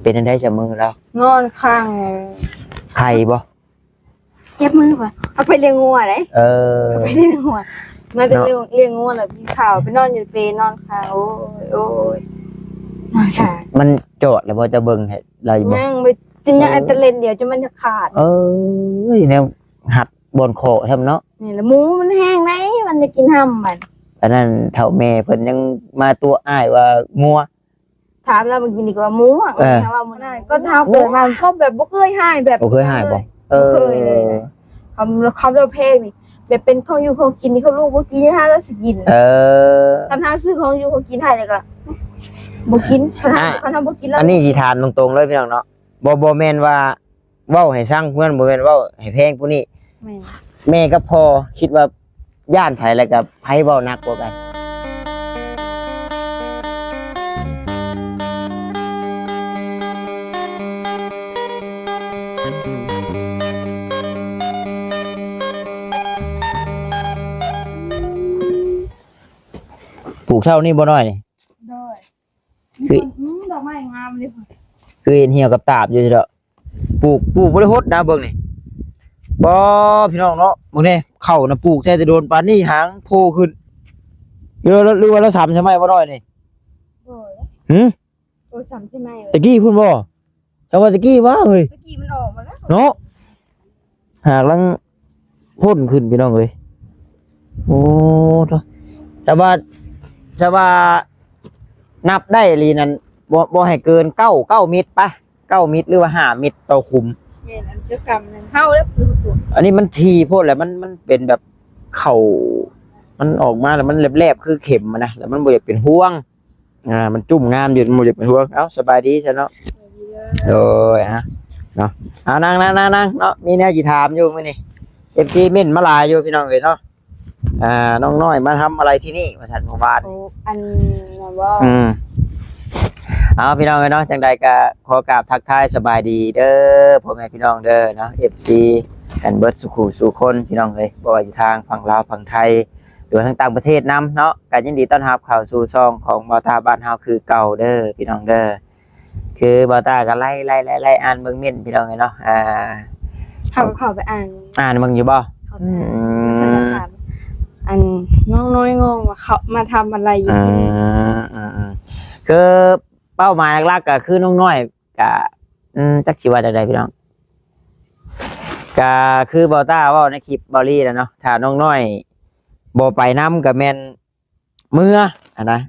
ເປັນຈັ່ງໃດຊະມືລາວ? ນອນຄ້າງ. ໄຂ້ບໍ່? ເຈັບມື ເອົາໄປລ້ຽງງົວເດ້. ເອີ ເອົາໄປລ້ຽງງົວ ມາແຕ່ ເນາະ ລ້ຽງ ລ້ຽງງົວແລ້ວກິນເຂົ້າ ໄປນອນຢູ່ເປ ນອນຄ້າງ. ໂອ້ຍ ໂອ້ຍ ນອນຄ້າງ. ມັນຈອດແລ້ວບໍ່? ເຈົ້າເບິ່ງໃຫ້ລາວຢູ່ບໍ່? ຍັງ ບໍ່ ຈົນຍັງ ເອີ ອັນຕະເລັນດຽວ ຈົນມັນຈະຂາດ. ເອີຍ ແນວຮັດບ່ອນຄໍ້ຊ້ຳເນາະ. ນີ້ລະ ໝູມັນແຮງໃດ ມັນຈະກິນຫ້ຳມັນ. ອັນນັ້ນເຖົ້າແມ່ເພິ່ນຍັງມາຕົວະອ້າຍວ່າງົວ. ຖາມລາວເມື່ອກີ້ນີ້ກໍວ່າໝູ ເອີ ວ່າມື້ນັ້ນ ກໍເຮົາເກີດມາກໍແບບບໍ່ເຄີຍຮ້າຍແບບ ບໍ່ເຄີຍຮ້າຍບໍ່? ເອີ ບໍ່ເຄີຍເລີຍ. ຄຳ ຄຳລາວແພງນີ້ ແບບເປັນຂອງຢູ່ຂອງກິນນີ້ ຄັນລູກບໍ່ກິນ ຫາລາວຊິກິນ. ເອີ ຄັນເຮົາຊື້ຂອງຢູ່ຂອງກິນໃຫ້ແລ້ວກໍບໍ່ກິນ. ຄັນເຮົາ ອ່ະ ຄັນເຮົາບໍ່ກິນແລ້ວ ອັນນີ້ຊິຖາມຕົງໆເລີຍພີ່ນ້ອງເນາະ ບໍ່ ບໍ່ແມ່ນວ່າ ເວົ້າໃຫ້ຊັງຜູ້ນັ້ນ ບໍ່ແມ່ນເວົ້າໃຫ້ແພງຜູ້ນີ້. ແມ່ນ. ແມ່ກັບພໍ່ຄິດວ່າຢ້ານໃຜ ແລ້ວກໍໃຜເວົ້າໜັກກວ່າກັນ? ປູກເທົ່ານີ້ບໍ່ນ້ອຍນີ້? ໂດຍ. ຄື ອືມ ດອກໄມ້ງາມເດ້. ຄືເຫັນຫ່ຽວກັບຕາບຢູ່ເດາະ. ປູກ ປູກບໍ່ໄດ້ຫົດນະ ເບິ່ງນີ້. ບໍ່ ພີ່ນ້ອງເນາະ ເບິ່ງແດ່ ເຂົ້ານະປູກແທ້ ແຕ່ໂດນປານນີ້ຫາງໂຜ່ຂຶ້ນ. ຫຼືວ່າລະ ຫຼືວ່າລະສາມໃສ່ໄມ້ບໍ່ນ້ອຍນີ້? ໂດຍ. ຫື? ໂອ້ ສາມໃສ່ໄມ້. ຕະກີ້ພຸ້ນບໍ່? ແຕ່ວ່າຕະກີ້ຫວາເຮີ້ຍ ຕະກີ້ມັນອອກມາແລ້ວເນາະ. ຫາກລັງພົ້ນຂຶ້ນພີ່ນ້ອງເອີຍ. ໂອ້ ໂທ້ ແຕ່ວ່າ ແຕ່ວ່ານັບໄດ້ອີ່ຫຼີນັ້ນ ບໍ່ ບໍ່ໃຫ້ເກີນເກົ້າ ເກົ້າເມັດປະ ເກົ້າເມັດ ຫຼືວ່າຫ້າເມັດຕໍ່ຂຸມ. ແມ່ນ ອັນເຈົ້າກຳນັ້ນເຮົາແລ້ວ. ອັນນີ້ມັນຖີ່ໂພດແຫຼະ ມັນ ມັນເປັນແບບເຂົ້າ ມັນອອກມາແລ້ວມັນແຫຼບໆ ຄືເຂັມນະ ແລ້ວມັນບໍ່ຢາກເປັນຮ່ວງ. ອ່າ ມັນຈຸ້ມງາມຢູ່ ບໍ່ຢາກເປັນຫ່ວງ. ເອົ້າ ສະບາຍດີຊະເນາະ. ສະບາຍດີເດີ. ໂດຍ ອ່າ ເນາະ ອ່າ ນັ່ງໆໆເນາະ ມີແນວຊິຖາມຢູ່ມື້ນີ້ ເອັຟຊີ ເມັ້ນມາຫຼາຍຢູ່ພີ່ນ້ອງເອີຍເນາະ. ອ່າ ນ້ອງນ້ອຍມາທຳອະໄລທີ່ນີ້ວ່າຊັ້ນ ເມື່ອວານ. ໂອ້ ອັນນັ້ນບໍ່? ອືມ ເອົາ ພີ່ນ້ອງເອີຍເນາະ ຈັ່ງໃດກໍຂໍກາບທັກທາຍສະບາຍດີເດີ ພໍ່ແມ່ພີ່ນ້ອງເດີເນາະ ເອັຟຊີ ກັນເບິດສູ່ຄູ່ສູ່ຄົນ ພີ່ນ້ອງເອີຍ ບໍ່ວ່າຢູ່ທາງຝັ່ງລາວ ຝັ່ງໄທ ຫຼືວ່າທາງຕ່າງປະເທດນຳເນາະ ກໍຍິນດີຕ້ອນຮັບເຂົ້າສູ່ຊ່ອງຂອງບ່າວຕາບ້ານເຮົາຄືເກົ່າເດີ ພີ່ນ້ອງເດີ. ຄືບ່າວຕາກໍໄລ່ ໄລ່ ໄລ່ ໄລ່ອ່ານເບິ່ງເມັ້ນ ພີ່ນ້ອງເອີຍເນາະ. ອ່າ ເຮົາກໍເຂົ້າໄປອ່ານ ອ່ານເບິ່ງຢູ່ບໍ່? ເຂົ້າໄປອ່ານ. ອືມ ເພິ່ນກໍຖາມ ອັນ ນ້ອງນ້ອຍງອງວ່າເຂົາມາທຳອະໄລຢູ່ທີ່ນີ້. ອືມ ອືມ ອືມ ຄືເປົ້າໝາຍຫຼັກໆ ກໍຄືນ້ອງນ້ອຍ ກະ ອືມ ຈັກຊິວ່າແນວໃດພີ່ນ້ອງ ກະຄືບ່າວຕ້າເວົ້າໃນຄລິບເບົາລີແລ້ວເນາະ ຖ້ານ້ອງນ້ອຍບໍ່ໄປນຳກະແມ່ນເມືອຫັ້ນນະ.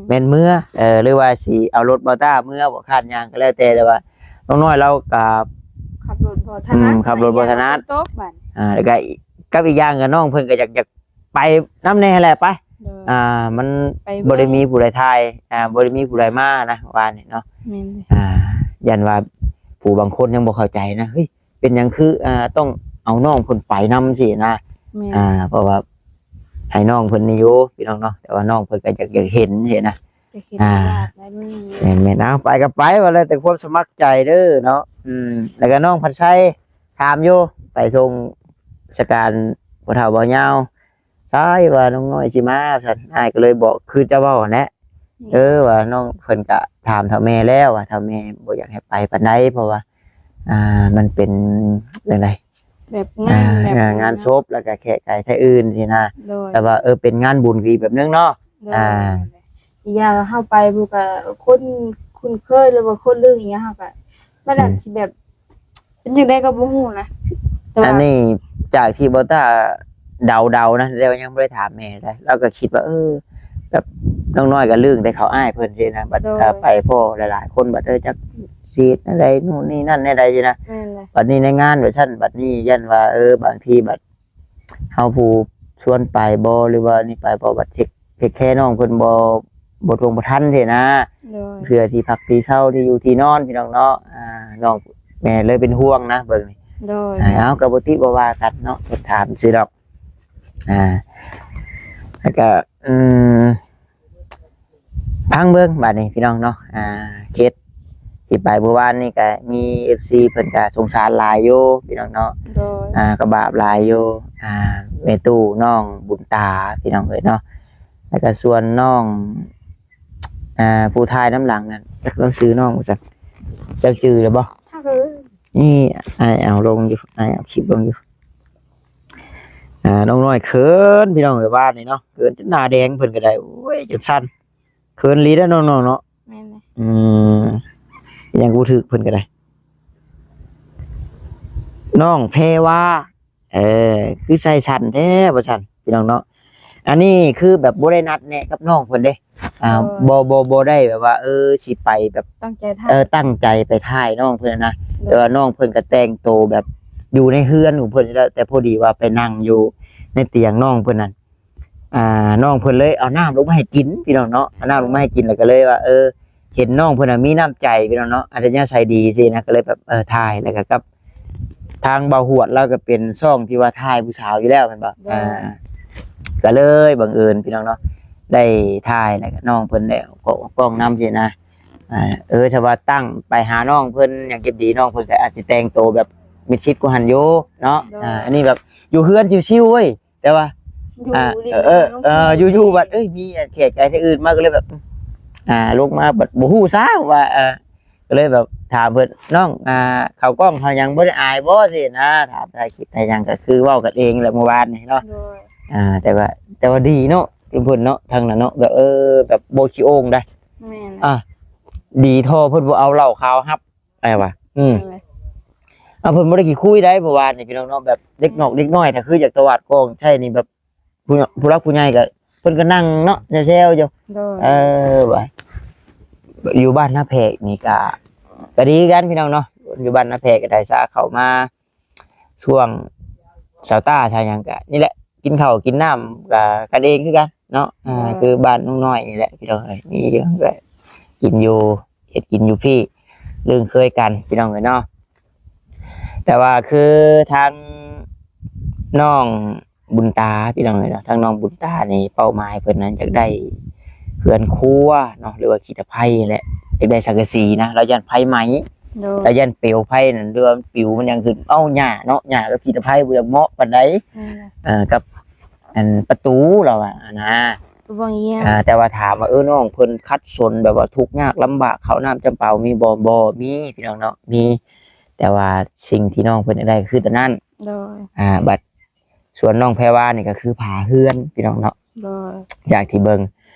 ແມ່ນ ແມ່ນເມືອ ເອີ ຫຼືວ່າຊິເອົາລົດບ່າວຕ້າເມືອບໍ່ ຄາດຫຍັງກະແລ້ວແຕ່ ແຕ່ວ່ານ້ອງນ້ອຍລາວກະຂັບລົດບໍ່ຖະໜັດ ອືມ ຂັບລົດບໍ່ຖະໜັດ ຝົນຕົກບັດ ອ່າ ແລ້ວກະກັບອີກຢ່າງກະນ້ອງເພິ່ນກະຢາກ ຢາກ ໄປນຳແດ່ແຫຼະ ໄປ ໂດຍ ອ່າ ມັນ ໄປເບິ່ງ ບໍ່ໄດ້ມີຜູ້ໃດຖ່າຍ ອ່າ ບໍ່ໄດ້ມີຜູ້ໃດມານະ ວານນີ້ເນາະ. ແມ່ນເລີຍ ອ່າ ຢ້ານວ່າຜູ້ບາງຄົນຍັງບໍ່ເຂົ້າໃຈນະ ເຮີ້ຍ ເປັນຫຍັງຄື ອ່າ ຕ້ອງເອົານ້ອງເພິ່ນໄປນຳຊີ້ນະ. ແມ່ນ ອ່າ ເພາະວ່າໃຫ້ນ້ອງເພິ່ນນີ້ຢູ່ ພີ່ນ້ອງເນາະ ແຕ່ວ່ານ້ອງເພິ່ນກໍຢາກ ຢາກເຫັນຊີ້ນະ. ຢາກເຫັນ ອ່າ ວາດລາຍມື. ແມ່ນໆ ເອົາ ໄປກໍໄປ ວ່າແລ້ວແຕ່ຄວາມສະໝັກໃຈເດີເນາະ. ອືມ ແລ້ວກໍນ້ອງພັນໄຊ ຖາມຢູ່ ໄປສົ່ງສະການພໍ່ເຖົ້າບ່າວຍາວ ຊາຍວ່ານ້ອງນ້ອຍຊິມາ ວ່າຊັ້ນ. ອ້າຍກໍເລີຍບອກຄືເຈົ້າເວົ້າຫັ້ນແຫຼະ. ອືມ ເອີ ວ່ານ້ອງເພິ່ນກະຖາມເຖົ້າແມ່ແລ້ວ ວ່າເຖົ້າແມ່ບໍ່ຢາກໃຫ້ໄປປານໃດ ເພາະວ່າ ອ່າ ມັນເປັນຈັ່ງໃດ ແບບງານ ອ່າ ແບບ ອ່າ ງານ ງານສົບ ແລ້ວກະແຂກໄກໄທອື່ນຊີ້ນະ. ໂດຍ ແຕ່ວ່າ ເອີ ເປັນງານບຸນທີ່ແບບໜຶ່ງເນາະ. ໂດຍ ອ່າ ອີກຢ່າງເຮົາໄປ ບໍ່ກະຄົນຄຸ້ນເຄີຍ ຫຼືວ່າຄົນລຶ້ງອີ່ຫຍັງ ເຮົາກະ ມັນອາດ ອືມ ຊິແບບ ເປັນຈັ່ງໃດກໍບໍ່ຮູ້ນະ ແຕ່ວ່າ ອັນນີ້ຈາກທີ່ບ່າວຕ້າເດົາໆນະ ແຕ່ວ່າຍັງບໍ່ໄດ້ຖາມແມ່ໃດ ລາວກໍຄິດວ່າ ເອີ ແບບນ້ອງນ້ອຍກໍລຶ້ງແຕ່ເຂົາອ້າຍເພິ່ນຊີ້ນະ ບັດ ໂດຍ ເອີ ໄປພໍ້ຫຼາຍໆຄົນ ບັດ ເອີ ຈັກຊິເຮັດແນວໃດ ໂນ່ນນີ້ນັ້ນແນວໃດຊີ້ນະ. ແມ່ນແຫຼະ ບັດນີ້ໃນງານວ່າຊັ້ນ ບັດນີ້ຢ້ານວ່າ ເອີ ບາງທີບັດ ເຮົາຜູ້ຊວນໄປບໍ່ ຫຼືວ່ານີ້ໄປບໍ່ ບັດເທກ ເທກແຄນ້ອງເພິ່ນບໍ່ ບໍ່ທົ່ວງບໍ່ທັນຊີ້ນະ. ໂດຍ ເພື່ອທີ່ພັກທີ່ເຊົາ ທີ່ຢູ່ທີ່ນອນ ພີ່ນ້ອງເນາະ. ອ່າ ນ້ອງແມ່ເລີຍເປັນຫ່ວງນະ ເບິ່ງນີ້. ໂດຍ ອ່າ ເອົາ ກໍບໍ່ຕິບໍ່ວ່າກັນເນາະ ເພິ່ນຖາມຊື່ດອກ. ອ່າ ແລ້ວກໍ ອືມ ຟັງເບິ່ງບາດນີ້ພີ່ນ້ອງເນາະ. ອ່າ ເຂດທີ່ໄປມື້ວານນີ້ກໍມີເອັຟຊີເພິ່ນກໍສົງສານຫຼາຍຢູ່ພີ່ນ້ອງເນາະ. ໂດຍ ອ່າ ກໍບາບຫຼາຍຢູ່. ອ່າ ແມ່ຕູ້ນ້ອງບຸນຕາພີ່ນ້ອງເອີຍເນາະ ແລ້ວກໍສ່ວນນ້ອງ ອ່າ ຜູ້ຖ່າຍນຳຫຼັງນັ້ນ ຈັກລາວຊື່ນ້ອງວ່າຊັ້ນ ເຈົ້າຈື່ແລ້ວບໍ່? ເຈົ້າຄື ນີ້ອ້າຍເອົາລົງຢູ່ ອ້າຍເອົາຄລິບລົງຢູ່. ອ່າ ນ້ອງນ້ອຍເຂີນ ພີ່ນ້ອງເອີຍ ວານນີ້ເນາະ ເຂີນຈົນໜ້າແດງ ເພິ່ນກໍໄດ້ ໂອ້ຍ ຈົນສັ່ນ ເຂີນອີ່ຫຼີເດ້ນ້ອງໆ ເນາະ. ແມ່ນແຫຼະ ອືມ ຍັງບໍ່ຖືກເພິ່ນກໍໄດ້ ນ້ອງແພວາ. ເອີ ຄືໃສ່ສັ້ນແທ້ວ່າຊັ້ນ ພີ່ນ້ອງເນາະ. ອັນນີ້ຄືແບບບໍ່ໄດ້ນັດແນະກັບນ້ອງເພິ່ນເດ້ ອ່າ ໂດຍ ບໍ່ ບໍ່ ບໍ່ໄດ້ແບບວ່າ ເອີ ຊິໄປແບບຕັ້ງໃຈຖ່າຍ ເອີ ຕັ້ງໃຈໄປຖ່າຍນ້ອງເພິ່ນນະ ໂດຍ ແຕ່ວ່ານ້ອງເພິ່ນກໍແຕ່ງໂຕແບບຢູ່ໃນເຮືອນຂອງເພິ່ນນີ້ແຫຼະ ແຕ່ພໍດີວ່າໄປນັ່ງຢູ່ໃນຕຽງນ້ອງເພິ່ນນັ້ນ ອ່າ ນ້ອງເພິ່ນເລີຍເອົານ້ຳລົງມາໃຫ້ກິນ ພີ່ນ້ອງເນາະ ເອົານ້ຳລົງມາໃຫ້ກິນ ແລ້ວກໍເລີຍວ່າ ເອີ ເຫັນນ້ອງເພິ່ນນະມີນ້ຳໃຈ ພີ່ນ້ອງເນາະ ອັດທະຍາໄສດີຊີ້ນະ ກໍເລີຍແບບ ເອີ ຖ່າຍ ແລ້ວກໍກັບທາງບ່າວຫວດ ລາວກໍເປັນຊ່ອງທີ່ວ່າຖ່າຍຜູ້ສາວຢູ່ແລ້ວແມ່ນບໍ່? ໂດຍ ອ່າ ກໍເລີຍບັງເອີນ ພີ່ນ້ອງເນາະ ໄດ້ຖ່າຍ ແລ້ວກໍນ້ອງເພິ່ນໄດ້ເອົາກ້ອງນຳຊີ້ນະ. ອ່າ ເອີ ຖ້າວ່າຕັ້ງໄປຫານ້ອງເພິ່ນຫຍັງເກັບດີ ນ້ອງເພິ່ນກໍອາດຊິແຕ່ງໂຕແບບມິດຊິດກວ່າຫັ້ນຢູ່ເນາະ. ໂດຍ ອ່າ ອັນນີ້ແບບຢູ່ເຮືອນຊິວໆເວີຍ ແຕ່ວ່າ ຢູ່ ອ່າ ເອີ ເອີ ຢູ່ໆບັດ ເອີຍ ມີແຂກຈາກທາງອື່ນມາ ກໍເລີຍແບບ ອ່າ ລົງມາບັດບໍ່ຮູ້ຊະວ່າ ອ່າ ກໍເລີຍແບບຖາມເພິ່ນ ນ້ອງ ອ່າ ເຂົ້າກ້ອງເຂົ້າຫຍັງບໍ່ໄດ້ອາຍບໍ່ ຊີ້ນະ ຖາມຖ່າຍຄລິບຖ່າຍຫຍັງ ກໍຄືເວົ້າກັນເອງແຫຼະມື້ວານນີ້ເນາະ. ໂດຍ ອ່າ ແຕ່ວ່າ ແຕ່ວ່າດີເນາະ ເພິ່ນເນາະ ທາງນັ້ນເນາະ ແບບ ເອີ ແບບບໍ່ຂີ້ໂອງໄດ໋. ແມ່ນ ອ່າ ດີທໍ່ເພິ່ນບໍ່ເອົາເຫຼົ້າຂາວຮັບ ອ້າຍວ່າ ອືມ ເອີ ເອົາ ເພິ່ນບໍ່ໄດ້ຂີ້ຄຸຍໄດ໋ ເມື່ອວານນີ້ ພີ່ນ້ອງເນາະ ແບບເດັກນອກເດັກນ້ອຍ ຖ້າຄືຢາກຕະຫວາດກ້ອງໃຊ້ນີ້ ແບບຜູ້ ຜູ້ຫຼັກຜູ້ໃຫຍ່ກໍ ເພິ່ນກໍນັ່ງເນາະ ແຊວໆຢູ່. ໂດຍ ເອີ ວ່າຢູ່ບ້ານນາແພກນີ້ກໍ ກໍດີຄືກັນ ພີ່ນ້ອງເນາະ ຢູ່ບ້ານນາແພກກໍໄດ້ສາເຂົ້າມາ ຊ່ວງຊາວຕາຊາຫຍັງກະນີ້ແຫຼະ ກິນເຂົ້າກິນນ້ຳກະກັນເອງຄືກັນເນາະ. ອ່າ ຄືບ້ານນ້ອງນ້ອຍນີ້ແຫຼະ ພີ່ນ້ອງເອີຍ ມີຢູ່ກະກິນຢູ່ ເຮັດກິນຢູ່ພີ້ ລຶ້ງເຄີຍກັນ ພີ່ນ້ອງເອີຍເນາະ. ແຕ່ວ່າຄືທາງນ້ອງບຸນຕາ ພີ່ນ້ອງເອີຍເນາະ ທາງນ້ອງບຸນຕານີ້ ເປົ້າໝາຍເພິ່ນນັ້ນຢາກໄດ້ເຮືອນຄົວເນາະ ຫຼືວ່າຂີ້ຕະໄພຫັ້ນແຫຼະ ຢາກໄດ້ສັງກະສີນະ ລາວຢ້ານໄຟໄໝ້. ໂດຍ ລາວຢ້ານເປວໄຟນັ້ນ ຫຼືວ່າມັນປິວມັນຫຍັງຂຶ້ນ ເອົ້າ ຫຍ້າເນາະ ຫຍ້າກັບຂີ້ຕະໄພບໍ່ຢາກເໝາະປານໃດ. ແມ່ນແຫຼະ ເອີ ກັບອັນປະຕູລາວວ່ານະ ປະຕູບໍ່ງຽມ. ອ່າ ແຕ່ວ່າຖາມວ່າ ເອີ ນ້ອງເພິ່ນຂັດສົນແບບວ່າທຸກຍາກລຳບາກ ເຂົ້ານ້ຳຈຳປາບໍ່ມີບໍ່? ບໍ່ມີ ພີ່ນ້ອງເນາະ ມີ ແຕ່ວ່າສິ່ງທີ່ນ້ອງເພິ່ນຢາກໄດ້ຄືຕົວນັ້ນ. ໂດຍ ອ່າ ບັດສ່ວນນ້ອງແພວານີ້ກໍຄືຝາເຮືອນ ພີ່ນ້ອງເນາະ. ໂດຍ ຢາກທີ່ເບິ່ງ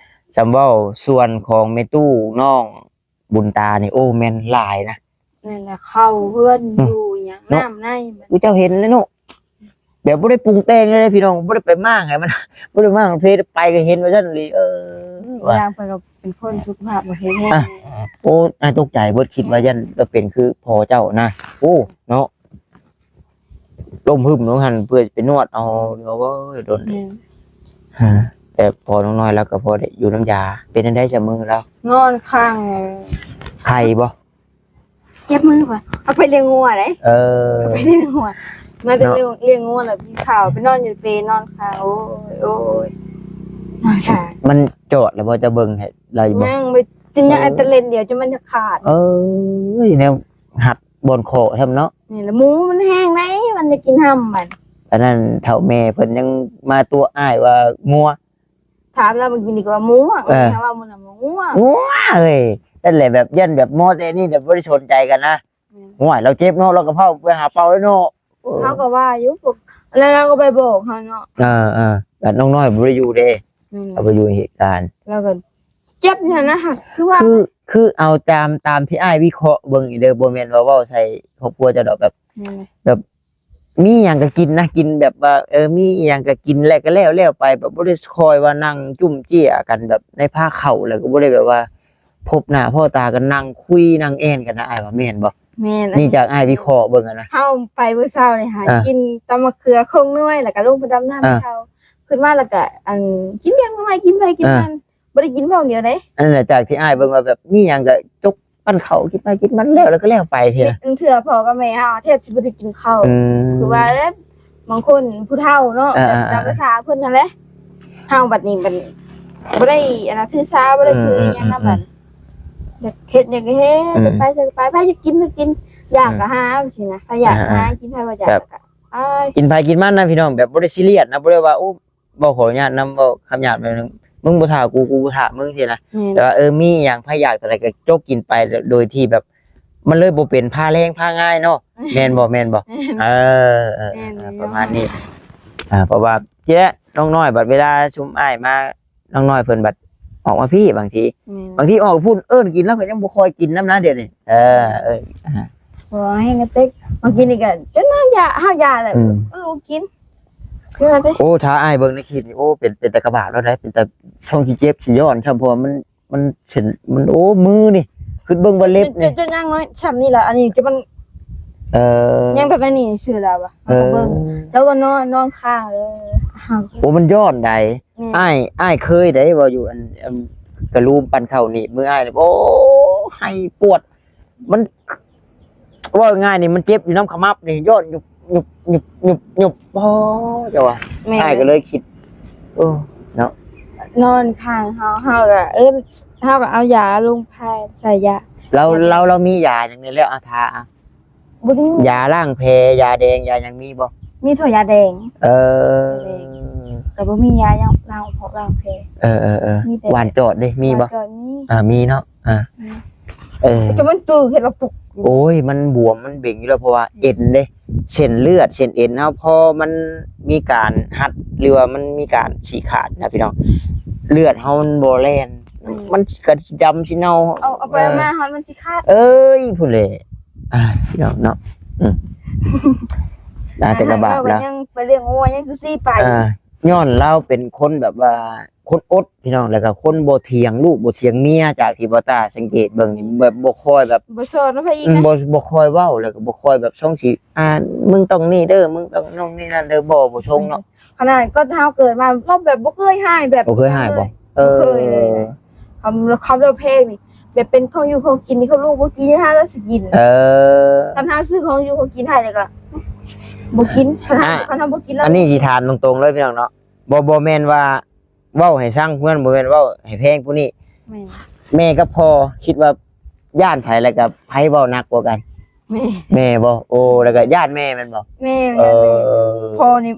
ສ່ຳເວົ້າສ່ວນຂອງແມ່ຕູ້ນ້ອງ ບຸນຕານີ້ ໂອ້ ແມ່ນຫຼາຍນະ. ແມ່ນແຫຼະ ເຂົ້າເຮືອນ ເນາະ ຢູ່ຫຍັງ ເນາະ ນ້ຳໃນ ຄືເຈົ້າເຫັນແລ້ວເນາະ ແບບບໍ່ໄດ້ປຸງແຕ່ງເລີຍພີ່ນ້ອງ ບໍ່ໄດ້ໄປມ້າງໃຫ້ມັນ ບໍ່ໄດ້ມ້າງເພ ໄປກໍເຫັນວ່າຊັ້ນອີ່ຫຼີ. ເອີ ວ່າຢ່າງເພິ່ນກໍເປັນຄົນສຸຂະພາບບໍ່ແຂງແຮງ. ໂອ້ ອາ ຕົກໃຈເບິດ ຄິດວ່າຢ້ານວ່າເປັນຄືພໍ່ເຈົ້ານະ. ໂອ້ ເນາະ ລົ້ມຫຶ້ມລົງຫັ້ນເພື່ອຊິໄປນວດເອົາ ໂອ້ຍ ດົນ. ແມ່ນ ແຕ່ພໍ່ນ້ອງນ້ອຍລາວກໍພໍໄດ້ຢູ່ນຳຢາ. ເປັນຈັ່ງໃດຊະມືລາວ? ນອນຄ້າງ. ໄຂ້ບໍ່? ເຈັບມືບໍ່? ເອົາໄປລ້ຽງງົວເດ້. ເອີ ເອົາໄປລ້ຽງງົວ ມາແຕ່ ເນາະ ລ້ຽງ ລ້ຽງງົວແລ້ວກິນເຂົ້າ ໄປນອນຢູ່ເປ ນອນຄ້າງ. ໂອ້ຍ ໂອ້ຍ ນອນຄ້າງ. ມັນຈອດແລ້ວບໍ່? ຈະເບິ່ງໃຫ້ລາວຢູ່ບໍ່? ຍັງ ຈົນຍັງ ເອີ ອັນຕະເລັນດຽວ ຈົນມັນຈະຂາດ. ເອີຍ ແນວຮັດບ່ອນຄໍ້ຊ້ຳເນາະ. ນີ້ລະ ໝູມັນແຮງໃດ໋ ມັນຈະກິນຫ້ຳມັນ. ອັນນັ້ນເຖົ້າແມ່ເພິ່ນຍັງມາຕົວະອ້າຍວ່າງົວ. ຖາມລາວມື້ກີ້ນີ້ກໍວ່າໝູ. ເອີ ເຮົາວ່າມື້ນັ້ນວ່າງົວ. ງົວເອີຍ ນັ້ນແຫຼະ ແບບຢ້ານແບບໝໍແຕ່ນີ້ແບບບໍ່ໄດ້ສົນໃຈກັນນະ. ແມ່ນ ໂອ້ຍ ລາວເຈັບເນາະ ລາວກໍເຝົ້າໄປຫາເປົ່າແລ້ວເນາະ. ເອີ ເຮົາກໍວ່າຢູ່ ພວກ ແລ້ວລາວກໍໄປບອກເຮົາເນາະ. ເອີໆ ແບບນ້ອງນ້ອຍບໍ່ໄດ້ຢູ່ເດ້. ແມ່ນ ເຮົາບໍ່ຢູ່ໃນເຫດການ ລາວກໍເຈັບຫັ້ນນະ. ຄືວ່າ ຄື ຄືເອົາຕາມ ຕາມທີ່ອ້າຍວິເຄາະເບິ່ງນີ້ເດີ ບໍ່ແມ່ນວ່າເວົ້າໃສ່ຄອບຄົວເຈົ້າດອກ ແບບ ແມ່ນ ແບບ ມີຫຍັງກໍກິນນະ ກິນແບບວ່າ ເອີ ມີອີ່ຫຍັງກໍກິນແລ້ວກໍແລ້ວ ແລ້ວໄປ ແບບບໍ່ໄດ້ຄອຍວ່ານັ່ງຈຸ້ມເຈ້ຍກັນແບບໃນພາເຂົ້າ ແລ້ວກໍບໍ່ໄດ້ແບບວ່າພົບໜ້າພໍ້ຕາກັນ ນັ່ງຄຸຍນັ່ງແອ່ນກັນນະ ອ້າຍວ່າແມ່ນບໍ່? ແມ່ນ ນີ້ຈາກອ້າຍວິເຄາະເບິ່ງຫັ້ນນະ. ເຮົາໄປມື້ເຊົ້ານີ້ຫາ ອ່າ ກິນຕຳໝາກເຂືອຄົງໜ່ວຍ ແລ້ວກໍລົງໄປດຳນ້ຳ ອ່າ ເຂົາ ຂຶ້ນມາແລ້ວກໍ ອັນ ກິນແກງໜໍ່ໄມ້ ກິນໄປກິນ ອ່າ ມັນ ບໍ່ໄດ້ກິນພ້ອມດຽວເດ້. ອັນນັ້ນແຫຼະ ຈາກທີ່ອ້າຍເບິ່ງວ່າແບບມີຫຍັງກໍຈົກປັນເຂົ້າ ກິນໄປກິນມັນ ແລ້ວ ແລ້ວກໍແລ້ວໄປຊີ້ນະ. ບາງເທື່ອພໍ່ກັບແມ່ເຮົາແທບຊິບໍ່ໄດ້ກິນເຂົ້າ. ອືມ ຄືວ່າແຫຼະ ບາງຄົນຜູ້ເຖົ້າເນາະ ອ່າໆໆ ຕາມພາສາເພິ່ນຫັ້ນແຫຼະ. ເຮົາບັດນີ້ມັນບໍ່ໄດ້ອັນນັ້ນ ຖືສາ ບໍ່ໄດ້ຖືອີ່ຫຍັງນຳ ອືມໆໆໆ ບັດຢາກເຮັດຫຍັງກໍເຮັດ ອືມ ຢາກໄປໃສກໍໄປ ໃຜຢາກກິນກໍກິນ ຢາກກໍຫາ ອືມ ຊີ້ນະ ໃຜຢາກກໍຫາ ອ່າ ກິນ ໃຜບໍ່ຢາກ ແບບ ກໍ ອ້າຍ ກິນໄປກິນມັນນະພີ່ນ້ອງ ແບບບໍ່ໄດ້ຊີຣຽສນະ ບໍ່ໄດ້ວ່າ ໂອ້ ເວົ້າຂໍອະນຸຍາດນຳ ເວົ້າຄຳຫຍາບໜ້ອຍໜຶ່ງ ມຶງບໍ່ຖ້າກູ ກູບໍ່ຖ້າມຶງຊີ້ນະ. ແມ່ນ ແຕ່ວ່າ ເອີ ມີອີ່ຫຍັງໃຜຢາກຕົວໃດກໍຈົກກິນໄປ ໂດຍທີ່ແບບ ມັນເລີຍບໍ່ເປັນພາແຮງພາງ່າຍເນາະ. ແມ່ນບໍ່ ແມ່ນບໍ່? ແມ່ນ ເອີ ເອີ ແມ່ນ ເອີ ຢູ່ ປະມານນີ້. ອ່າ ເພາະວ່າເຈົ້ ນ້ອງນ້ອຍ ບັດເວລາຊຸມອ້າຍມາ ນ້ອງນ້ອຍເພິ່ນບັດອອກມາພີ້ ບາງທີ ແມ່ນ ບາງທີອອກພຸ້ນເອີ້ນກິນ ລາວກໍຍັງບໍ່ຄ່ອຍກິນນຳນະດຽວນີ້. ເອີ ເອີ ອ່າ ບໍ່ໃຫ້ກະຕິກ ມາກິນນີ້ກໍຈົນເຮົາຢາ ເຮົາຢາແຫຼະ ອືມ ມັນຮູ້ກິນ ຄືວ່າຕິ. ໂອ້ ຖ້າອ້າຍເບິ່ງໃນຄລິບນີ້ ໂອ້ ເປັນ ເປັນຕາກະບາບແລ້ວໄດ໋ ເປັນຕາ ຊ່ອງທີ່ເຈັບ ຊິຍ້ອນຊ້ຳ ເພາະວ່າມັນ ມັນເຊັ່ນ ມັນ ໂອ້ ມືນີ້ ຄິດເບິ່ງວ່າເລັບນີ້ ຈົນ ຈົນຍັງນ້ອຍຊ່ຳນີ້ລະ ອັນນີ້ຈະມັນ ເອີ ຍັງແຕ່ໃນນີ້ຊື່ລະວ່າ ເອີ ເຮົາກໍເບິ່ງ ແລ້ວກໍນອນ ນອນຄ້າງເລີຍ. ໂອ້ ມັນຍ້ອນໃດ໋. ແມ່ນ ອ້າຍ ອ້າຍເຄີຍໄດ໋ ເວົ້າຢູ່ ອັນ ອັນ ກະລູມປັ່ນເຂົ້າໜີບມືອ້າຍນີ້ ໂອ້ ໄຫ້ປວດ ມັນ ເວົ້າງ່າຍໆນີ້ ມັນເຈັບຢູ່ນຳຂະໝັບນີ້ ຍ້ອນ ຍຸບ ຍຸບ ຍຸບ ຍຸບ ອໍ ເຈົ້າວ່າ. ແມ່ນ ອ້າຍກໍເລີຍຄິດ ໂອ້ ເນາະ ນອນຂ້າງເຮົາ ເຮົາກໍ ເອີ ເຮົາກໍເອົາຢາລົງໄພ ໃສ່ຢາ ລາວ ລາວ ລາວມີຢາຫຍັງແດ່ແລ້ວ ອາ ທາ ອາ ບໍ່ໄດ້ມີ ຢາລ້າງແຜ ຢາແດງ ຢາຫຍັງມີບໍ່? ມີເທົ່າຢາແດງ. ເອີ ຢາແດງ ກໍບໍ່ມີຢາຫຍັງລ້າງ ພວກລ້າງແຜ. ເອີ ເອີ ເອີ ມີແຕ່ ຫວ່ານຈອດເດ້ ມີບໍ່? ຫວ່ານຈອດມີ ອ່າ ມີເນາະ. ອ່າ ອືມ ເອີ ແຕ່ມັນຕື້ເຮັດລະປຸກ ໂອ້ຍ ມັນບວມ ມັນເບັງຢູ່ແລ້ວ ເພາະວ່າເອັນເດ້ ເສັ້ນເລືອດ ເສັ້ນເອັນເຮົາ ພໍມັນມີການຮັດ ຫຼືວ່າມັນມີການສີກຂາດນະພີ່ນ້ອງ ເລືອດເຮົາມັນບໍ່ແລ່ນ ອືມ ມັນກໍຊິດຳຊິເນົ່າ ເອົາ ເອົາໄປ ເອີ ເອົາມາ ຮອດມັນຊິຂາດ ເອີຍ ພຸ້ນແຫຼະ. ອ່າ ພີ່ນ້ອງເນາະ ອືມ ໜ້າແຕ່ກະບາບລະ ຍັງໄປລ້ຽງງົວ ຍັງຊູຊີໄປ ອ່າ ຍ້ອນລາວເປັນຄົນແບບວ່າ ຄົນອົດພີ່ນ້ອງ ແລ້ວກໍຄົນບໍ່ຖຽງລູກບໍ່ຖຽງເມຍ ຈາກທີ່ບໍ່ຕາສັງເກດເບິ່ງນີ້ ແບບບໍ່ຄ່ອຍແບບ ບໍ່ສອນໃຜອີກ ອືມ ນະ ບໍ່ ບໍ່ຄ່ອຍເວົ້າ ແລ້ວກໍບໍ່ຄ່ອຍແບບຊ່ອງຊິ ອ່າ ມຶງຕ້ອງນີ້ເດີ ມຶງຕ້ອງນັ້ນນີ້ນັ້ນເດີ ບໍ່ ບໍ່ຊົງເນາະ. ຂະໜາດກ່ອນເຮົາເກີດມາ ລາວແບບບໍ່ເຄີຍຮ້າຍ ແບບ ບໍ່ເຄີຍຮ້າຍບໍ່? ເອີ ບໍ່ເຄີຍເລີຍ. ຄຳ ຄຳລາວແພງນີ້ ແບບເປັນຂອງຢູ່ຂອງກິນນີ້ ຄັນລູກບໍ່ກິນ ໃຫ້ລາວຊິກິນ. ເອີ ຄັນເຮົາຊື້ຂອງຢູ່ຂອງກິນໃຫ້ແລ້ວກໍບໍ່ກິນ ຄັນເຮົາ ອ່ະ ຄັນເຮົາບໍ່ກິນແລ້ວ. ອັນນີ້ຊິຖາມຕົງໆເລີຍພີ່ນ້ອງເນາະ ບໍ່ ບໍ່ແມ່ນວ່າເວົ້າໃຫ້ຊັງເພື່ອນ ບໍ່ແມ່ນເວົ້າໃຫ້ແພງຜູ້ນີ້. ແມ່ນ ແມ່ກັບພໍ່ຄິດວ່າຢ້ານໃຜ ແລ້ວກໍໃຜເວົ້າໜັກກວ່າກັນ? ແມ່ ແມ່ບໍ່? ໂອ້ ແລ້ວກໍຢ້ານແມ່ແມ່ນບໍ່? ແມ່ ເອີ ຢ້ານແມ່. ພໍ່ນີ້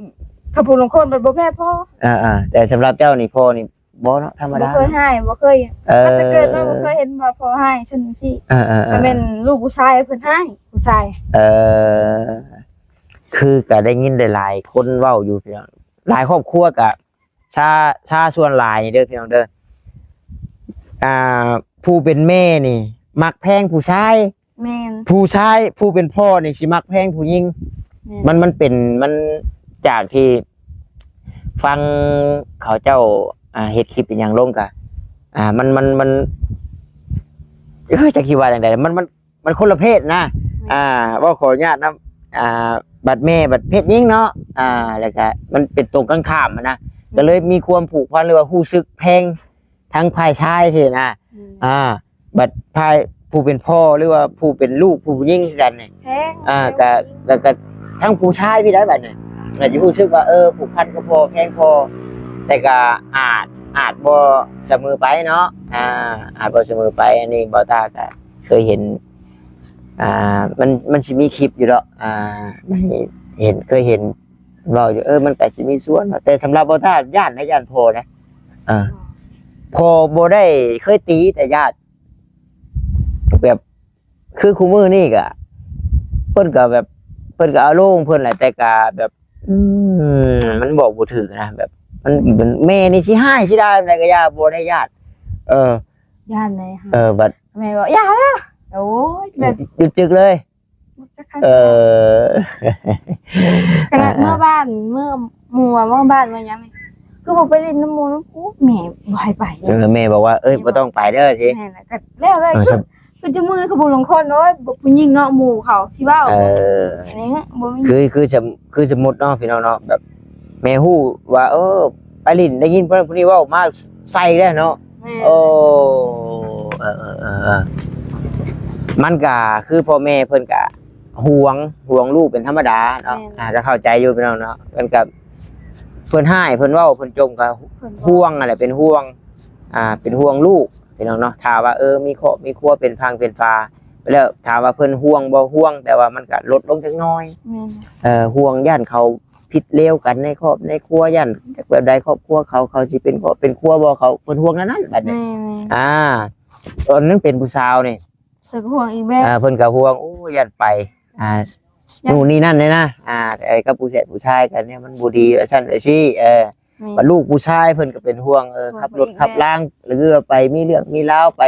ຖ້າຜູ້ລາງຄົນມັນບໍ່ແພ້ພໍ່. ອ່າໆ ແຕ່ສຳລັບເຈົ້ານີ້ ພໍ່ນີ້ ບໍ່ເນາະ ທຳມະດາ ບໍ່ເຄີຍຮ້າຍ ບໍ່ເຄີຍ ເອີ ຕັ້ງແຕ່ເກີດມາບໍ່ເຄີຍເຫັນວ່າພໍ່ຮ້າຍຊັ້ນຊີ້. ເອີໆໆ ຖ້າແມ່ນລູກຜູ້ຊາຍເພິ່ນຮ້າຍ ຜູ້ຊາຍ. ເອີ ຄືກະໄດ້ຍິນຫຼາຍໆຄົນເວົ້າຢູ່ພີ່ນ້ອງ ຫຼາຍຄອບຄົວກະຊາ ຊາສ່ວນຫຼາຍນີ້ເດີພີ່ນ້ອງເດີ ອ່າ ຜູ້ເປັນແມ່ນີ້ມັກແພງຜູ້ຊາຍ. ແມ່ນ ຜູ້ຊາຍ ຜູ້ເປັນພໍ່ນີ້ຊິມັກແພງຜູ້ຍິງ. ແມ່ນ ມັນ ມັນເປັນ ມັນ ຈາກທີ່ຟັງເຂົາເຈົ້າ ອ່າ ເຮັດຄລິບອີ່ຫຍັງລົງກະ ອ່າ ມັນ ມັນ ມັນ ເອີ ຈັກຊິວ່າຈັ່ງໃດ ມັນ ມັນ ມັນຄົນລະເພດນະ. ແມ່ນ ອ່າ ເວົ້າຂໍອະນຸຍາດນຳ ອ່າ ບັດແມ່ ບັດເພດຍິງເນາະ ອ່າ ແລ້ວກະມັນເປັນຕົງກັນຂ້າມນະ. ແມ່ນ ກໍເລີຍມີຄວາມຜູກພັນ ຫຼືວ່າຮູ້ສຶກແພງທາງຝ່າຍຊາຍຊີ້ນະ. ອືມ ອ່າ ບັດຝ່າຍຜູ້ເປັນພໍ່ ຫຼືວ່າຜູ້ເປັນລູກ ຜູ້ຍິງຄືກັນນີ້ ແພງ ອ່າ ແພງ ກະ ກະ ກະທັງຜູ້ຊາຍພີ້ໄດ໋ ບັດນີ້ກໍຊິຮູ້ສຶກວ່າ ເອີ ຜູກພັນກັບພໍ່ ແພງພໍ່ ແຕ່ກະອາດ ອາດບໍ່ສະເໝີໄປເນາະ. ອ່າ ອາດບໍ່ສະເໝີໄປ ອັນນີ້ບ່າວຕາກະເຄີຍເຫັນ ອ່າ ມັນ ມັນຊິມີຄລິບຢູ່ດອກ ອ່າ ໃນ ເຫັນ ເຄີຍເຫັນເວົ້າຢູ່ ເອີ ມັນກະຊິມີສ່ວນ ແຕ່ສຳລັບບ່າວຕາຢ້ານນະ ຢ້ານພໍ່ນະ. ອ່າ ພໍ່ບໍ່ໄດ້ເຄີຍຕີ ແຕ່ຢ້ານ ແບບ ຄືຄູ່ມື້ນີ້ກະ ເພິ່ນກະແບບ ເພິ່ນກະອາໂລມເພິ່ນແຫຼະ ແຕ່ກະແບບ ອືມ ມັນບອກບໍ່ຖືກນະ ແບບ ມັນ ມັນ ແມ່ນີ້ຊິຮ້າຍຊິດາຍປານໃດກະຢ່າ ບໍ່ໄດ້ຢ້ານ. ເອີ ຢ້ານໃດ? ເອີ ບັດ ແມ່ບອກ ຢ່າລະ ໂອ້ຍ ແບບ ຢຸດຈຶກເລີຍ. ເອີ ຂະໜາດເມືອບ້ານ ເມືອໝູ່ ເມືອບ້ານ ເມືອຫຍັງນີ້ ຄືບໍ່ໄປຫຼິ້ນນຳໝູ່ນຳ ໂອ້ ແມ່ບໍ່ໃຫ້ໄປເດ້. ເອີ ແມ່ບອກວ່າ ເອີຍ ແມ່ບອກ ບໍ່ຕ້ອງໄປເດີ ຊິ ແມ່ນລະ ກໍແລ້ວເລີຍ. ເອີ ຄື ຄືຈະມື້ນີ້ ຄືຜູ້ລາງຄົນ ໂອ້ຍ ຜູ້ຍິງເນາະ ໝູ່ເຂົາທີ່ເວົ້າ ເອີ ນີ້ ບໍ່ມີ ຄື ຄື ຄືສົມມຸດເນາະ ພີ່ນ້ອງເນາະ ແບບ ແມ່ຮູ້ວ່າ ເອີ ໄປຫຼິ້ນ ໄດ້ຍິນຜູ້ນັ້ນຜູ້ນີ້ເວົ້າມາໃສ່ແລ້ວເນາະ. ແມ່ນ ໂອ້ ເອີ ເອີ ເອີ ເອີ ມັນກະຄືພໍ່ແມ່ເພິ່ນກະຫວງ ຫວງລູກເປັນທຳມະດາເນາະ. ແມ່ນ ອ່າ ກໍເຂົ້າໃຈຢູ່ພີ່ນ້ອງເນາະ ເພິ່ນກະ ເພິ່ນຮ້າຍ ເພິ່ນເວົ້າ ເພິ່ນຈົ່ມ ກະ ເພິ່ນເວົ້າ ຫວງຫັ້ນແຫຼະ ເປັນຫ່ວງ ອ່າ ເປັນຫ່ວງລູກພີ່ນ້ອງເນາະ. ຖ້າວ່າ ເອີ ມີຄອບມີຄົວ ເປັນພັງເປັນຝາໄປແລ້ວ ຖາມວ່າເພິ່ນຫ່ວງບໍ່? ຫ່ວງ ແຕ່ວ່າມັນກະລົດລົງຈັກໜ້ອຍ. ແມ່ນ ເອີ ຫ່ວງ ຢ້ານເຂົາ ຜິດລຽວກັນໃນຄອບໃນຄົວ ຢ້ານແບບໃດຄອບຄົວເຂົາ ເຂົາຊິເປັນຄອບເປັນຄົວບໍ່ ເຂົາ ເພິ່ນຫ່ວງແນວນັ້ນບັດນີ້. ແມ່ນໆ ອ່າ ຕອນຍັງເປັນຜູ້ສາວນີ້ ເພິ່ນກໍຫ່ວງອີກແບບ ອ່າ ເພິ່ນກໍຫ່ວງ ໂອ້ ຢ້ານໄປ ອ່າ ຢ້ານ ນູ່ນນີ້ນັ້ນເດ້ນະ ອ່າ ໄອ້ກັບຜູ້ຊາຍ ຜູ້ຊາຍກັນນີ້ມັນບໍ່ດີ ວ່າຊັ້ນວ່າຊີ້ ເອີ ແມ່ນ ບັດລູກຜູ້ຊາຍເພິ່ນກໍເປັນຫ່ວງ ເອີ ຫ່ວງ ຂັບລົດ ເພິ່ນອີກ ຂັບລາງ ຫຼືວ່າໄປມີເລື່ອງມີລາວ ໄປ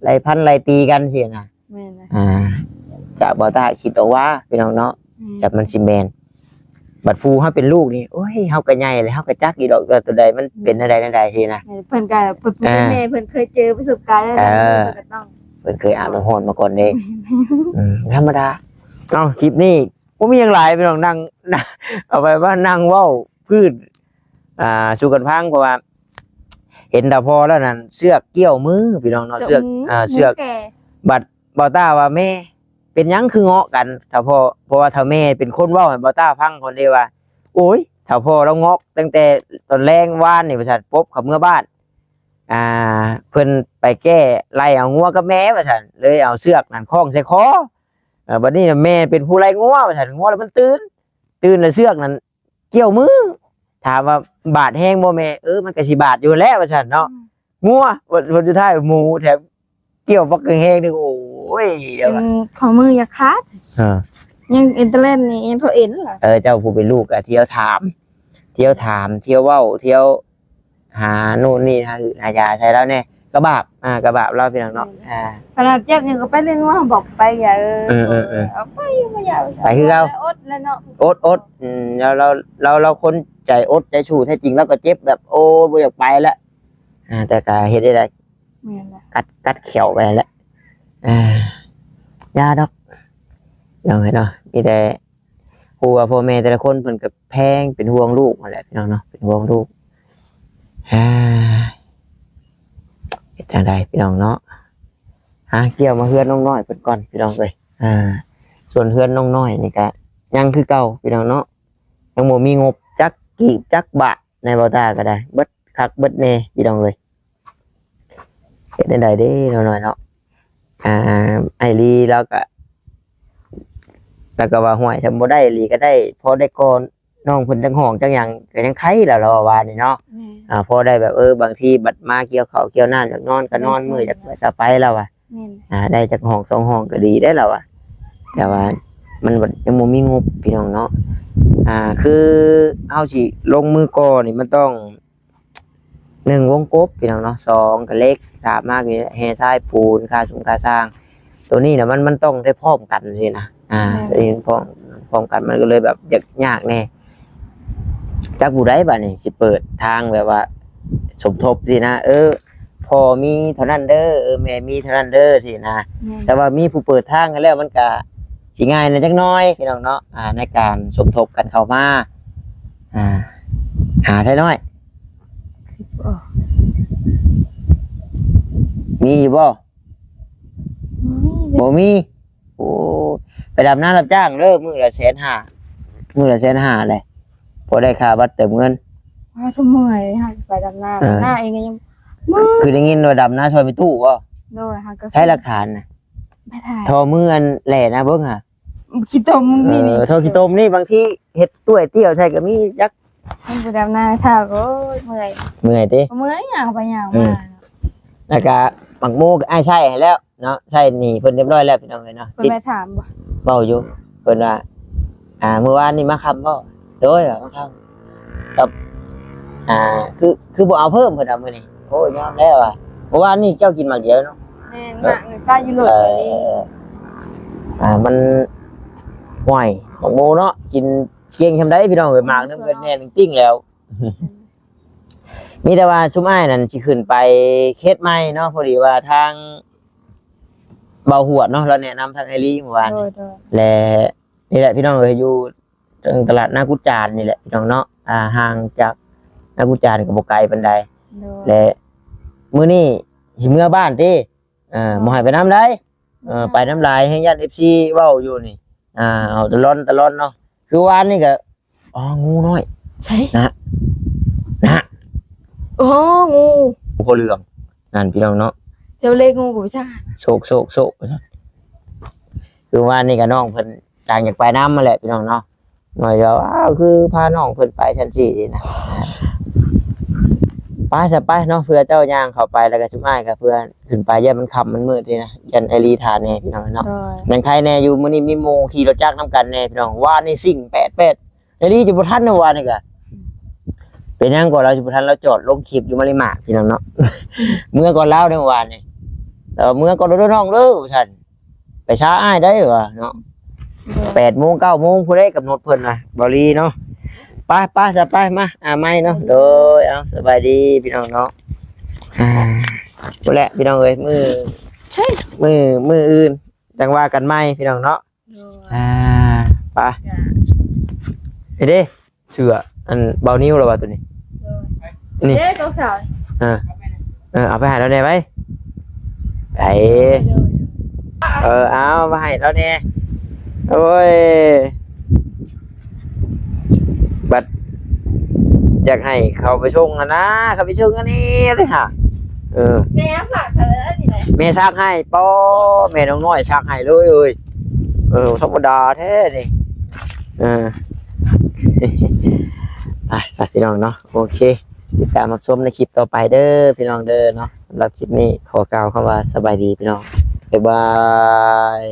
ໄລ່ຟັນໄລ່ຕີກັນຊີ້ນະ. ແມ່ນແຫຼະ ອ່າ ຈາກບໍ່ຕ້າຄິດອອກວ່າ ພີ່ນ້ອງເນາະ ແມ່ນ ຈັກມັນຊິແມ່ນ ບັດຜູ້ເຮົາເປັນລູກນີ້ ໂອ້ຍ ເຮົາກໍໃຫຍ່ແລ້ວ ເຮົາກໍຈັກຢູ່ດອກວ່າຕົວໃດມັນເປັນແນວໃດແນວໃດຊີ້ນະ. ແມ່ນ ເພິ່ນກໍ ເພິ່ນ ອ່າ ແມ່ເພິ່ນເຄີຍເຈີປະສົບການແລ້ວ ເອີ ເພິ່ນກໍຕ້ອງ ເພິ່ນເຄີຍອາບນ້ຳຮ້ອນມາກ່ອນເດ້. ແມ່ນ ອືມ ທຳມະດາ. ເອົາ ຄລິບນີ້ບໍ່ມີຫຍັງຫຼາຍ ພີ່ນ້ອງ ນັ່ງ ເອົາໄປວ່ານັ່ງເວົ້າພື້ນ ອ່າ ສູ່ກັນຟັງ ເພາະວ່າເຫັນຕາພໍ່ແລ້ວນັ້ນ ເຊືອກກ່ຽວມື ພີ່ນ້ອງເນາະ ເຊືອກ ເຊືອກ ອ່າ ເຊືອກ ແກ່ ບັດ ບ່າວຕ້າວ່າ ແມ່ ເປັນຫຍັງຄືເງາະກັນ ຖ້າພໍ່ ເພາະວ່າຖ້າແມ່ເປັນຄົນເວົ້າໃຫ້ບ່າວຕ້າຟັງກ່ອນເດ້ວ່າ ໂອ້ຍ ຖ້າພໍ່ລາວເງາະຕັ້ງແຕ່ຕອນແລງວານນີ້ ວ່າຊັ້ນ ປົບເຂົ້າເມືອບ້ານ ອ່າ ເພິ່ນໄປແກ້ໄລ່ເອົາງົວກັບແມ່ ວ່າຊັ້ນ ເລີຍເອົາເຊືອກນັ້ນຄ້ອງໃສ່ຄໍ ເອີ ບັດນີ້ນະແມ່ເປັນຜູ້ໄລ່ງົວ ວ່າຊັ້ນ ງົວລະມັນຕື່ນ ຕື່ນລະເຊືອກນັ້ນ ກ່ຽວມື ຖາມວ່າບາດແຮງບໍ່ແມ່? ເອີ ມັນກໍຊິບາດຢູ່ແຫຼະວ່າຊັ້ນເນາະ ອືມ ງົວ ຜົນສຸດທ້າຍໝູແຖມກ່ຽວບັກແຮງໆ ໜຶ່ງ ໂອ້ຍ ຈົນຂໍ້ມືຢາກຂາດ ເອີ ຍັງເອັນເຕີແລນນີ້ຍັງທໍ່ເອັນລະ ເອີ ເຈົ້າຜູ້ເປັນລູກກໍທ່ຽວຖາມ ທ່ຽວຖາມ ທ່ຽວເວົ້າ ທ່ຽວ ຫາໂນ່ນນີ້ ຫາ ຫາຢາໃສ່ລາວແດ່ ກໍບາບ ອ່າ ກໍບາບລາວ ພີ່ນ້ອງເນາະ ອືມ ອ່າ ຂະໜາດເຈັບຍັງກໍໄປເລີຍ ວ່າບອກໄປ ຢ່າ ເອີ ອືມໆໆ ເອົາໄປ ບໍ່ຢາກ ໄປຄືເກົ່າ ອົດແລ້ວເນາະ ອົດ ອົດ ອືມ ລາວ ລາວ ລາວ ລາວຄົນໃຈອົດໃຈສູ້ ແທ້ຈິງລາວກໍເຈັບແບບ ໂອ້ ບໍ່ຢາກໄປແລ້ວ ອ່າ ແຕ່ກໍເຮັດໄດ້ ແມ່ນແຫຼະ ກັດ ກັດແຂ້ວໄປແຫຼະ ອ່າ ຢ່າດອກ ພີ່ນ້ອງເອີຍເນາະ ມີແຕ່ ຮູ້ວ່າພໍ່ແມ່ແຕ່ລະຄົນເພິ່ນກໍແພງ ເປັນຫ່ວງລູກຫັ້ນແຫຼະ ພີ່ນ້ອງເນາະ ເປັນຫ່ວງລູກ ເຮັດຈັ່ງໃດ ພີ່ນ້ອງເນາະ ຫາກ່ຽວມາເຮືອນນ້ອງນ້ອຍເພິ່ນກ່ອນ ພີ່ນ້ອງເອີຍ ອ່າ ສ່ວນເຮືອນນ້ອງນ້ອຍນີ້ກໍຍັງຄືເກົ່າ ພີ່ນ້ອງເນາະ ຍັງບໍ່ມີງົບຈັກກີບຈັກບາດ ໃນບ່າວຕ້າກໍໄດ້ ເບິດຄັກເບິດແນ່ ພີ່ນ້ອງເອີຍ. ເຮັດແນວໃດເດ້ນ້ອຍໆເນາະ ອ່າ ອ້າຍລີລາວກະ ລາວກະວ່າ ຫ້ວຍ ຄັນບໍ່ໄດ້ອີ່ຫຼີກະໄດ້ ພໍໄດ້ກ່ອນ ນ້ອງເພິ່ນຈັກຫ້ອງຈັກຫຍັງກະຍັງໄຄລະ ລາວວ່າວ່ານີ້ເນາະ ແມ່ນ ອ່າ ພໍໄດ້ແບບ ເອີ ບາງທີບັດມາກ່ຽວເຂົ້າກ່ຽວນ້ຳ ຢາກນອນກະນອນ ເມື່ອຍຢາກ ຢາກໄປ ລາວວ່າ ແມ່ນ ອ່າ ໄດ້ຈັກຫ້ອງສອງຫ້ອງກະດີເດ້ ລາວວ່າ ແຕ່ວ່າມັນຍັງບໍ່ມີງົບ ພີ່ນ້ອງເນາະ ອ່າ ຄືເຮົາຊິລົງມືກໍ່ນີ້ ມັນຕ້ອງ ໜຶ່ງ ວົງກົບ ພີ່ນ້ອງເນາະ ສອງ ກະເຫຼັກ ສາມ ມາກະແຮ່ຊາຍປູນ ຄ່າຊຸງຄ່າຊ່າງ ໂຕນີ້ນະ ມັນ ມັນຕ້ອງໄດ້ພ້ອມກັນຊີ້ນະ ອ່າ ແມ່ນ ໂຕນີ້ພ້ອມ ພ້ອມກັນ ມັນກໍເລີຍແບບຍາກ ຍາກແດ່ ຈັກຜູ້ໃດບາດນີ້ຊິເປີດທາງແບບວ່າສົມທົບຊີ້ນະ ເອີ ພໍ່ມີເທົ່ານັ້ນເດີ ເອີ ແມ່ມີເທົ່ານັ້ນເດີ ຊີ້ນະ ແມ່ນ ແຕ່ວ່າມີຜູ້ເປີດທາງໃຫ້ແລ້ວ ມັນກະ ຊິງ່າຍແດ່ຈັກໜ້ອຍພີ່ນ້ອງເນາະ ອ່າ ໃນການສົມທົບກັນເຂົ້າມາ ອ່າ ຫາໄທນ້ອຍ ມີຢູ່ບໍ່? ບໍ່ມີ ບໍ່ມີ ໂອ້ ໄປດຳນາຮັບຈ້າງເດີ ມື້ລະແສນຫ້າ ມື້ລະແສນຫ້າແຫຼະ ພໍໄດ້ຄ່າບັດເຕີມເງິນ ອ້າວ ເມື່ອຍ ຫາໄປດຳນາ ເອີ ດຳນາເອງກໍຍັງເມື່ອຍ ຄືໄດ້ຍິນວ່າດຳນາຊ່ອຍແມ່ຕູ້ບໍ່? ໂດຍ ຫາກໍໃຊ້ຫຼັກຖານນະ ໄປຖ່າຍ ທໍ່ມືອັນແຫຼນະເບິ່ງຫາ ຂີ້ຕົມນີ້ ເອີ ນີ້ ທໍ່ຂີ້ຕົມນີ້ ບາງທີເຮັດຕ້ວຍຕ້ຽວໃສ່ກໍມີຈັກ ມັນບໍ່ດຳນາເທົ່າ ໂອ້ຍ ເມື່ອຍ ເມື່ອຍຕິ ເມື່ອຍ ຍ່າງໄປຍ່າງມາ ແລ້ວກໍໝາກໂມກໍອ້າຍໃຊ້ໃຫ້ແລ້ວເນາະ ໃຊ້ໜີ້ເພິ່ນຮຽບຮ້ອຍແລ້ວ ພີ່ນ້ອງເອີຍເນາະ ເພິ່ນໄປຖາມບໍ່? ເວົ້າຢູ່ ເພິ່ນວ່າ ອ່າ ມື້ວານນີ້ມາຄ່ຳບໍ່? ໂດຍ ວ່າມາຄ່ຳ ກັບ ອ່າ ຄື ຄືບໍ່ເອົາເພີ່ມ ເພິ່ນວ່າມື້ນີ້ ໂອ້ຍ ຍອມແລ້ວວ່າ ມື້ວານນີ້ເຈົ້າກິນໝາກດຽວເນາະ ແມ່ນ ໝາກນີ້ປ້າຢູ່ລົດ ເອີ ນີ້ ອ່າ ມັນ ຫ້ວຍ ໝາກໂມເນາະ ກິນກ່ຽງຊ່ຳໃດ ພີ່ນ້ອງເອີຍ ໝາກໜຶ່ງກໍແໜ້ນຕິ່ງແລ້ວ ມີແຕ່ວ່າຊຸມອ້າຍນັ້ນຊິຂຶ້ນໄປເຂດໃໝ່ເນາະ ພໍດີວ່າທາງ ເບົາຫວດເນາະ ລາວແນະນຳທາງອ້າຍລີເມື່ອວານນີ້ ໂດຍ ໂດຍ ແລະ ນີ້ແຫຼະ ພີ່ນ້ອງເອີຍ ຢູ່ເທິງຕະຫຼາດນາກຸດຈານນີ້ແຫຼະ ພີ່ນ້ອງເນາະ ອ່າ ຫ່າງຈາກນາກຸດຈານກໍບໍ່ໄກປານໃດ ໂດຍ ແລະ ມື້ນີ້ຊິເມືອບ້ານຕິ ເອີ ເອີ ບໍ່ໃຫ້ໄປນຳໃດ ເອີ ເອີ ໄປນຳຫຼາຍແຮງ ຢ້ານເອັຟຊີເວົ້າຢູ່ນີ້ ອ່າ ເອົາຕະລອນຕະລອນເນາະ ຄືວານນີ້ກໍ ອໍ ງູນ້ອຍ ໃສ ນະ ນະ ໂອ້ ງູ ໂອ້ ເຫຼືອງ ນັ້ນ ພີ່ນ້ອງເນາະ ແຖວເລງູກໍບໍ່ຈັກ ໂຊກ ໂຊກ ໂຊກ ຄືວານນີ້ກໍນ້ອງເພິ່ນຕ່າງຢາກໄປນຳຫັ້ນແຫຼະ ພີ່ນ້ອງເນາະ ນ້ອຍວ່າ ອ້າວ ຄືພານ້ອງເພິ່ນໄປຊັ້ນຊີ້ນະ ໄປ ໄປຊະໄປເນາະ ເພື່ອເຈົ້າຍ່າງເຂົ້າໄປ ແລ້ວກໍຊຸມອ້າຍກໍເພື່ອຂຶ້ນໄປ ຢ້ານມັນຄ່ຳມັນມືດນີ້ນະ ຢ້ານອ້າຍລີຖ້າແດ່ພີ່ນ້ອງເນາະ. ໂດຍ ຍັງໃຄແດ່ຢູ່ ມື້ນີ້ມີໝູ່ຂີ່ລົດຈັກນຳກັນແດ່ພີ່ນ້ອງ ວານນີ້ຊິງແປດແປດ ອ້າຍລີຈະບໍ່ທັນໃນວານນີ້ກະ ເປັນຫຍັງກໍລາວຈະບໍ່ທັນ ລາວຈອດລົງຄລິບຢູ່ມາລິມາພີ່ນ້ອງເນາະ. ເມືອກ່ອນລາວໃນວານນີ້ ເອີ ເມືອກ່ອນເດີນ້ອງເດີ ວ່າຊັ້ນ. ໄປຊ້າອ້າຍໄດ້ວ່າເນາະ ໂດຍ ແປດໂມງເກົ້າໂມງ ຜູ້ໃດກຳນົດເພິ່ນນະ ເບົາລີເນາະ. ໄປ ໄປຊະ ໄປ ມາ ອາໄມເນາະ. ໂດຍ ເອົາ ສະບາຍດີພີ່ນ້ອງເນາະ. ອ່າ ພຸ້ນແຫຼະພີ່ນ້ອງເອີຍ ມື້ ໃຊ່ ມື້ ມື້ອື່ນຈັ່ງວ່າກັນໃໝ່ພີ່ນ້ອງເນາະ. ໂດຍ ອ່າ ໄປ ເຮັດເດ້. ເສື້ອອັນເບົານິວລະວ່າໂຕນີ້ ໂດຍ ນີ້ ເດ້ ຂອງສາວ ເອີ ເອີ ເອົາໄປໃຫ້ລາວແດ່ໄວ້ ໄປ ໂດຍ ໂດຍ ເອີ ເອົາມາໃຫ້ລາວແດ່. ໂອ້ຍ ບັດຢາກໃຫ້ເຂົາໄປສົ່ງຫັ້ນນະ ເຂົາໄປສົ່ງອັນນີ້ເລີຍຫາ. ເອີ ແມ່ຝາກເຂົາເລີຍນີ້ແຫຼະ ແມ່ຊັກໃຫ້ ປໍ ແມ່ນ້ອງນ້ອຍຊັກໃຫ້ເລີຍເອີຍ. ເອີ ບໍ່ທຳມະດາແທ້ນີ້. ເອີ ໄປຊະພີ່ນ້ອງເນາະ ໂອເຄ ຕິດຕາມຮັບຊົມໃນຄລິບຕໍ່ໄປເດີພີ່ນ້ອງເດີເນາະ. ສຳລັບຄລິບນີ້ຂໍກ່າວຄຳວ່າສະບາຍດີພີ່ນ້ອງ ບາຍບາຍ.